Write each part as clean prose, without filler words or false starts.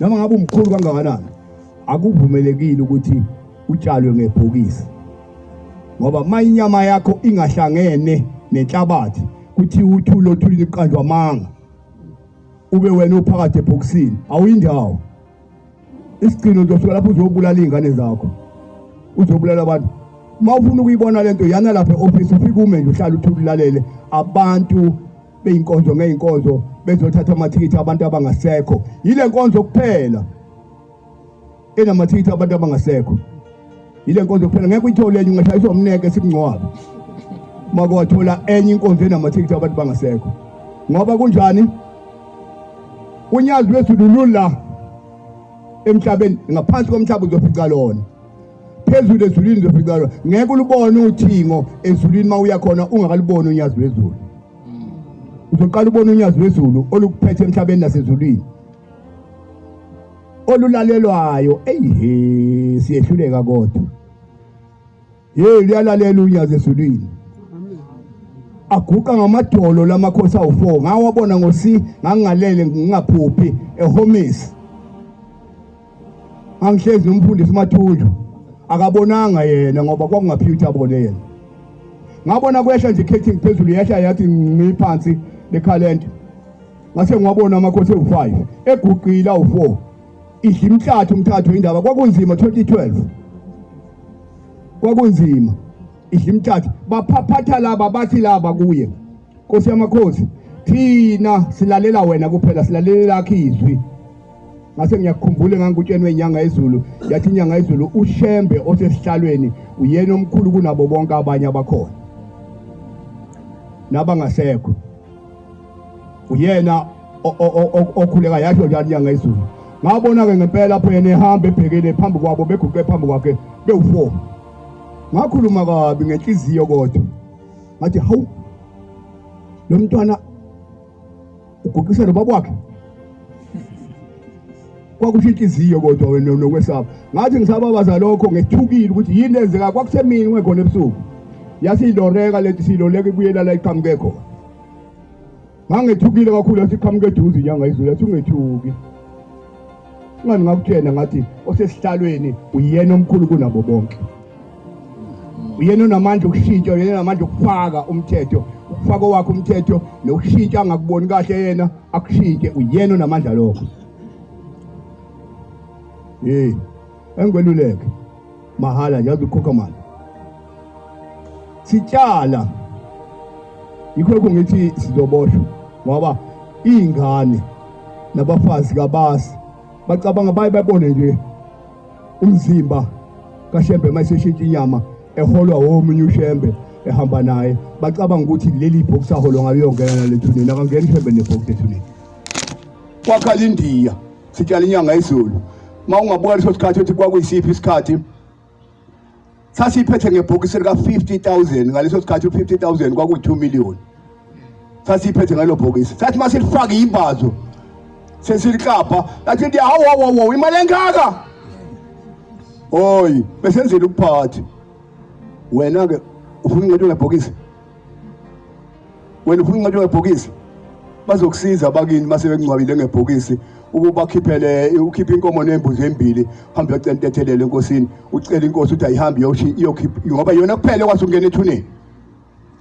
Noma ngabe umkhulu kangakanani, akuvumelekile ukuthi utshalwe ngebhokisi. Ngoba uma inyama yakho ingahlangene nenhlabathi, kuthiwa uthuli othulini kuqanjwa amanga. Ube wena uphakathi ebhokisini, awuyindawo. Isigcino uzosuka lapho uzobulala iy'ngane zakho, uzobulala abantu. Uma ufuna ukuyibona lento, yana lapha e-ofisi, ufike ume nje uhlale uthule ulalele abantu beyinkonzo ngeyinkonzo bezothatha amathikithi abantu abangasekho. Yile nkonzo kuphela enamathikithi abantu abangasekho, yile nkonzo kuphela. Ngeke uyithole enye, ungashayiswa umneke sikungcwabe uma kwathola enye inkonzo enamathikithi abantu bangasekho. Ngoba kunjani? Unyazi lwezulu lula emhlabeni, ngaphansi komhlaba uzofica lona, phezulu ezulwini uzofica lona. Ngeke ulubone uthingo ezulwini uma uya khona ungakaluboni unyazi lwezulu. Uzoqala ubone unyazi lwezulu olukuphethe emhlabeni nasezulwini, olulalelwayo. Eyihe, siyehluleka kodwa. Hey, luyalalela unyazi ezulwini. Aguqa ngamadolo lamakhosi awu4, ngawabona ngosi, ngangingalele ngingaphuphi ehomisi. Ngangihlezi nomfundisi uMathunjwa, akabonanga yena ngoba kwakungaphiwa ukuthi abone yena. Ngabona kwehla nje ikhethini phezulu, yehla yathi ngqi phansi lekhalenda. Ngase ngiwabona amakhosi ewu5 eguqile awu4, idla imhlathu umthathu indaba. Kwakunzima 2012, kwakunzima, idla imhlathu. Baphaphatha laba, bathi laba kuye, Nkosi yamakhosi, thina silalela wena kuphela, silalela lakho izwi. Ngase ngiyakukhumbula ngangikutshenwe inyanga yezulu, yathi inyanga yezulu uShembe osesihlalweni uyena omkhulu kunabo bonke abanye abakhona nabangasekho, uyena okhuleka. Yasho njalo inyanga yezulu. Ngabona-ke ngempela lapho yena ehamba ebhekele phambi kwabo, beguqe phambi kwakhe bewu-4. Ngakhuluma kabi ngenhliziyo kodwa ngathi, hawu, lo mntwana uguqisa nobaba wakhe. Kwakusho inhliziyo kodwa wena nokwesaba. Ngathi ngisababaza lokho ngethukile ukuthi yini enzeka, kwakusemini kungekhona ebusuku, yasiyiloreka lethi siyiloleka ibuyela la iqhamuke khona. Ngangethukile kakhulu, yathi iqhamuke eduze inyanga izulu, yathi ungethuki, ungani ngakutshena ngathi osesihlalweni uyena omkhulu kunabo bonke, uyena onamandla okushintsha, uyena onamandla okufaka umthetho, ukufaka owakhe umthetho nokushintsha angakuboni kahle yena akushintshe, uyena onamandla lokho. Hey, engikweluleke mahhala nje, azukhokha mali. Sitshala yikho lokho ngithi sizoboshwa, ngoba iy'ngane nabafazi kabazi, bacabanga baye babone nje umzimba kaShembe mayiseshintsha inyama eholwa womunye uShembe ehamba naye, bacabanga ukuthi leli bhokisi aholwa ngayo uyongena nalethuneni. Akangeni uShembe nebhokisi ethuneni. Kwakhala iNdiya, sitshala inyanga izulu. Uma ungabuka leso sikhathi ukuthi kwakuyisiphi isikhathi, sasiphethe ngebhokisi lika 50,000 ngaleso sikhathi. U-50,000 kwakuyi-2 million. Sasiphethe ngalo bhokisi, sathi uma silifaka imbazo sesiliklabha, lathi ndiya, hawu hawu hawu, imali engaka! Oy, besenzela ukuphatha. Wena ke ufuna incwadi ngebhokisi, wena ufuna incwadi ngebhokisi. Bazokusiza abakini mase bekungcwabile ngebhokisi ukubakhiphele, ukhiphe inkomo nembuzi embili, hambe uyocela intethelelo enkosini, ucela inkosi ukuthi ayihambe iyokhipha, ngoba yona kuphela ekwazi ukungena ethuneni.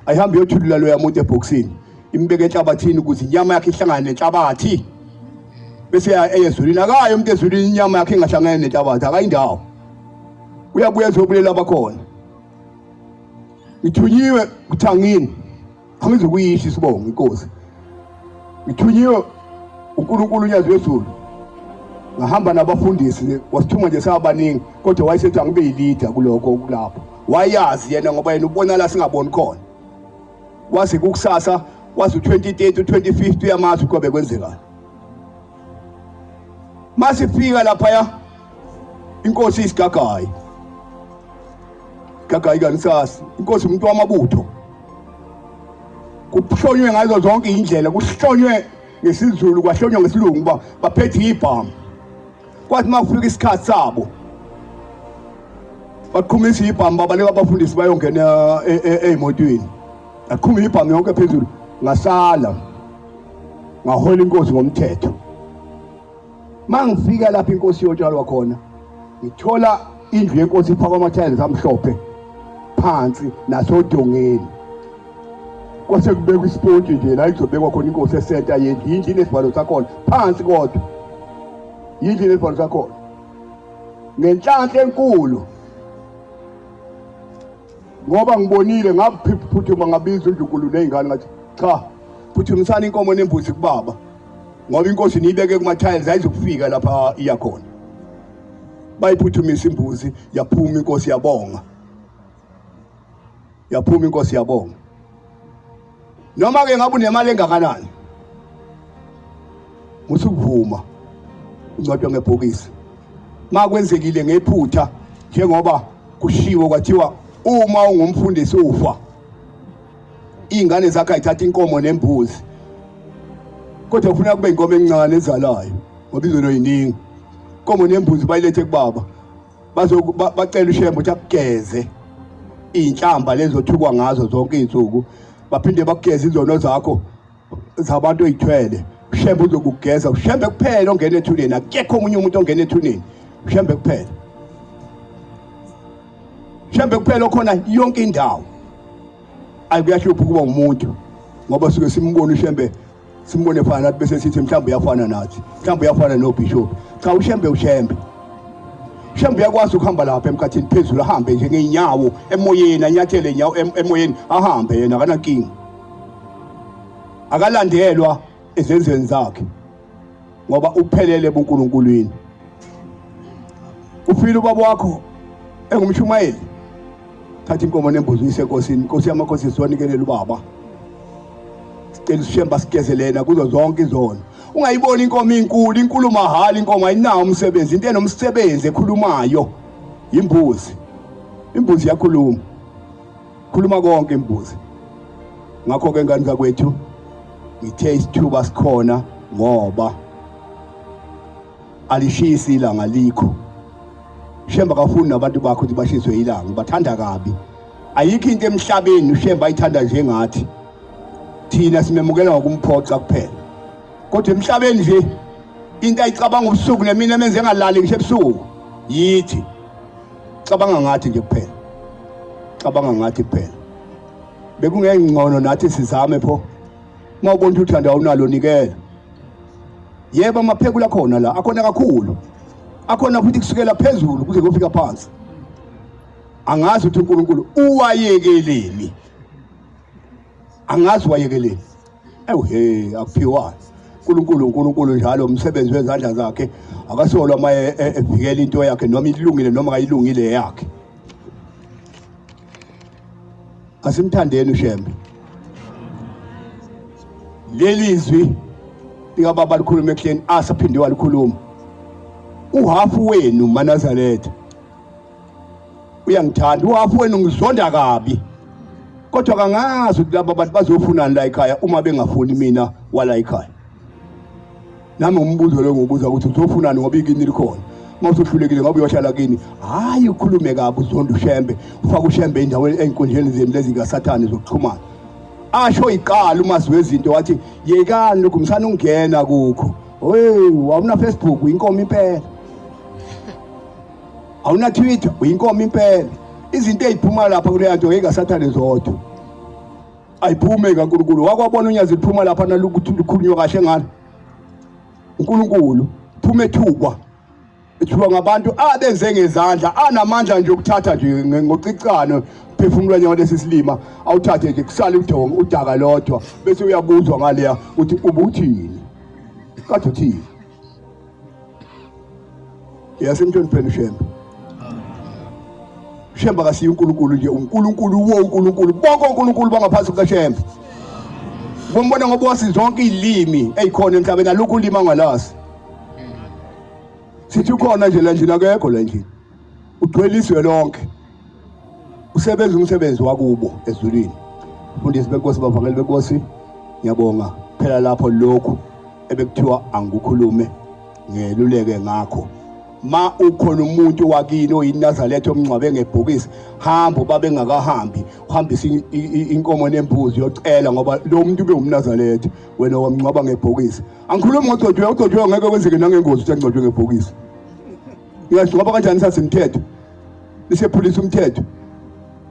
Ayihambe iyothulula loya muntu ebhokisini, imbeke enhlabathini ukuze inyama yakhe ihlangane nenhlabathi, bese eyezulwini. Akayo umuntu ezulwini inyama yakhe ingahlangene nenhlabathi, akayindawo, uyabuya ezobulela abakhona. Ngithunyiwe kuthangini, angizukuyisho isibongo inkosi. Ngithunyiwe uNkulunkulu unyazi wezulu, ngahamba nabafundisi, wasithuma nje sabaningi, kodwa wayesethi angibe yilida kulokho okulapho. Wayazi yena, ngoba yena ubona la singaboni khona, wazi kukusasa, wazi u-2030, u-2050, uyamazi ukobe kwenzekani. Masifika laphaya, inkosi isigagayi gagayi kanisasi, inkosi umuntu wamabutho, kuhlonywe ngazo zonke indlela, kuhlonywe ngesiZulu, kwahlonywa ngesilungu, ba baphethe ibhamu. Kwathi uma kufika isikhathi sabo baqhumisa ibhamu, babaleka abafundisi bayongena ey'motweni, aqhuma ibhamu yonke phezulu. Ngasala ngahola inkosi ngomthetho. Mangifika lapha inkosi yotshalwa khona, ngithola indlu yenkosi ifakwa amathayela amhlophe phansi nasodongeni. Kwase kubekwa isipontshi nje la izobekwa khona inkosi esenta yendlu, yindlu inesivalo sakhona phansi kodwa. Yindlu inesivalo sakhona. Ngenhlanhla enkulu ngoba ngibonile ngaphuthuma ngabiza undlunkulu nezingane ngathi cha phuthumisani inkomo nembuzi kubaba ngoba inkosi niyibeke kuma-tiles ayizokufika lapha iya khona. Bayiphuthumisa imbuzi yaphuma inkosi yabonga, yaphuma inkosi yabonga. Noma ke ngabe unemali engakanani musukuvuma ungcwatshwa ngebhokisi. Makwenzekile ngephutha njengoba kushiwo kwathiwa uma ungumfundisi ufa iy'ngane zakhe ayithatha inkomo nembuzi, kodwa kufuneka kube inkomo encane ezalayo ngoba izono yiningi. Inkomo nembuzi bayilethe kubaba, bacela uShembe ukuthi akugeze iy'nhlamba lezi othukwa ngazo zonke iy'nsuku, baphinde bakugeze izono zakho zabantu oyithwele. Ushembe uzokugeza, uShembe kuphela ongena ethuneni, akekho omunye umuntu ongena ethuneni, uShembe kuphela. Shembe kuphela okhona yonke indawo. Ayikuyahlupha ukuba umuntu ngoba suke simbone uShembe, simbone efana nathi bese sithi mhlawumbe uyafana nathi, mhlawumbe uyafana noBishop. Cha, uShembe uShembe. Shembe uyakwazi ukuhamba lapha emkhathini phezulu, ahambe nje ngeenyawo emoyeni, anyathele inyawo emoyeni, ahambe yena akanankinga. Akalandelwa ezenzweni zakhe ngoba uphelele ebuNkulunkulwini. Ufile ubaba wakho engumshumayeli, thatha inkomo nembuzi uyise enkosini. Inkosi yamakhosi sizonikelela ubaba, sicela uShembe asigeze lena kuzo zonke izono. Ungayiboni inkomo inkulu, inkulu mahhala inkomo ayinawo umsebenzi. Into enomsebenzi ekhulumayo imbuzi. Imbuzi iyakhuluma, khuluma konke imbuzi. Ngakho ke ngane zakwethu, ngithe isithuba sikhona ngoba alishisi ilanga likho. Shembe akafuni nabantu bakhe ukuthi bashiswe ilanga, ubathanda kabi. Ayikho into emhlabeni uShembe ayithanda njengathi. Thina simemukela ngokumphoxa kuphela, kodwa emhlabeni nje into ayicabanga ubusuku nemini emenze engalali ngisho ebusuku yithi. Cabanga ngathi nje kuphela, cabanga ngathi kuphela. Bekungengcono nathi sizame pho. Uma ubona ukuthi uthanda awunalo, nikela. Yebo, amaphekula akhona la, akhona kakhulu, akhona futhi kusukela phezulu kuze kufika phansi. Angazi ukuthi uNkulunkulu uwayekeleni, angazi wayekeleni. Ewu he, akuphiwani. uNkulunkulu uNkulunkulu njalo, umsebenzi wezandla zakhe akasolwa uma evikela into yakhe, noma ilungile noma kayilungile yakhe. Asimthandeni uShembe. Leli zwi likababa likhuluma ekuseni, asaphinde walikhuluma. Uhafu wenu maNazaretha uyangithanda, uhafu wenu ngizonda kabi, kodwa kangazi ukuthi laba bantu bazofunani la ekhaya uma bengafuni mina wala ekhaya. Nami umbuzo lo ngibuza ukuthi uzofunani ngoba ikini likhona. Uma usuhlulekile ngoba uyohlala kini, hhayi ukhulume kabi uzonda uShembe, ufake uShembe endaweni ey'nkundleni zenu lezi kaSathane zokuxhumana. Asho iqala umazi wezinto wathi yekani lokhu, msana ungena kukho. Hey, awuna Facebook uyinkomo impela. Awuna Twitter uyinkomo impela. Izinto eziphuma lapha kuleya nto ngekaSathane zodwa. Ayiphume kaNkulunkulu. Wakwabona unyazi liphuma lapha nalokuthi lukhulunywa kahle ngalo. uNkulunkulu phuma ethukwa. Ethukwa ngabantu abenze ngezandla, anamandla nje okuthatha nje ngocicano phefumula njengalesi silima, awuthathe nje kusale udonga udaka lodwa bese uyabuzwa ngaleya ukuthi ubuthini. Kade uthini? Yasemhlonipheni uShembe. Shembe akasiye uNkulunkulu nje, uNkulunkulu wo uNkulunkulu, bonke oNkulunkulu bangaphansi kukaShembe. Bombona ngoba wazi zonke izilimi ezikhona emhlabeni, alukho ulimi angalazi. Sithi ukhona nje la ndlini, akekho la ndlini. Ugcwele izwe lonke. Usebenza umsebenzi wakubo ezulwini. Mfundisi benkosi, bavangeli benkosi, ngiyabonga. Phela lapho lokhu ebekuthiwa angikukhulume ngeluleke ngakho. Ma ukhona umuntu wakini oyiNazaretha omngcwabe ngebhokisi, hamba babe engakahambi, uhambise inkomo nembuzi yocela, ngoba lo muntu ube umNazaretha, wena wamngcwaba ngebhokisi. Angikhulumi ngogcotshwe, ogcotshwe ngeke kwenzeke nangengozi ukuthi angcwatshwe ngebhokisi. Ngiyangcwaba kanjani sazi imithetho? Nisephulisa umthetho.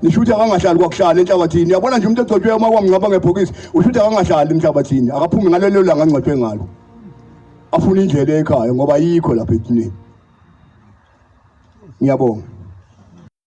Nisho ukuthi akangahlali kwakuhlala enhlabathini. Uyabona nje umuntu ogcotshwe uma wamngcwaba ngebhokisi, usho ukuthi akangahlali emhlabathini, akaphumi ngalelo langa angcwatshwe ngalo. Afuna indlela ekhaya ngoba ayikho lapha ethuneni. Ngiyabonga.